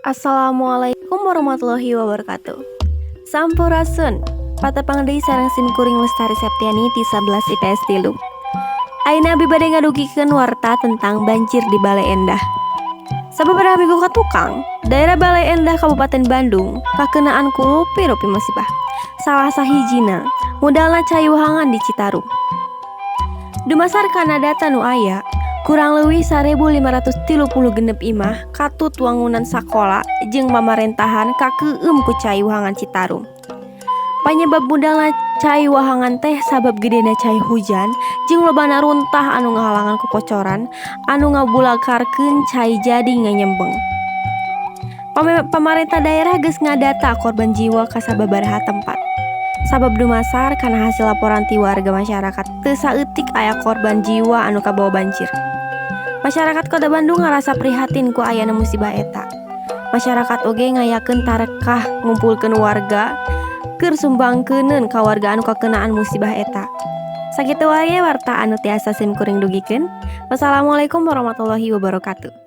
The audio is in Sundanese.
Assalamualaikum warahmatullahi wabarakatuh. Sampurasun. Patepang deui sareng sim kuring Lestari Septiani ti 11 IPS 3. Ayeuna abi bade ngadugikeun warta tentang banjir di Baleendah. Sababaraha minggu ka tukang, daerah Baleendah, Kabupaten Bandung kakenaan ku rupi-rupi musibah. Salah sahijina, mudalna cai wahangan di Citarum. Dumasar kana data nu aya, kurang leuwih 1536 imah katut wangunan sakola jeung pamarentahan kakeueum ku cai wahangan Citarum. Panyebab mudalna cai wahangan teh sabab gedena cai hujan jeung lobana runtah anu ngahalangan kokocoran anu ngabulakarkeun cai jadi nganyembeng. Pamarentah daerah geus ngadata korban jiwa ka sababaraha tempat. Sabab dumasar kana hasil laporan ti warga masyarakat, teu saeutik aya korban jiwa anu kabawa banjir. Masyarakat Kota Bandung ngarasa prihatin ku ayana musibah eta. Masyarakat oge ngayakeun tarekah ngumpulkeun warga keur sumbangkeuneun ka warga anu kakenaan musibah eta. Sakitu wae warta anu tiasa sim kuring dugikeun. Wassalamualaikum warahmatullahi wabarakatuh.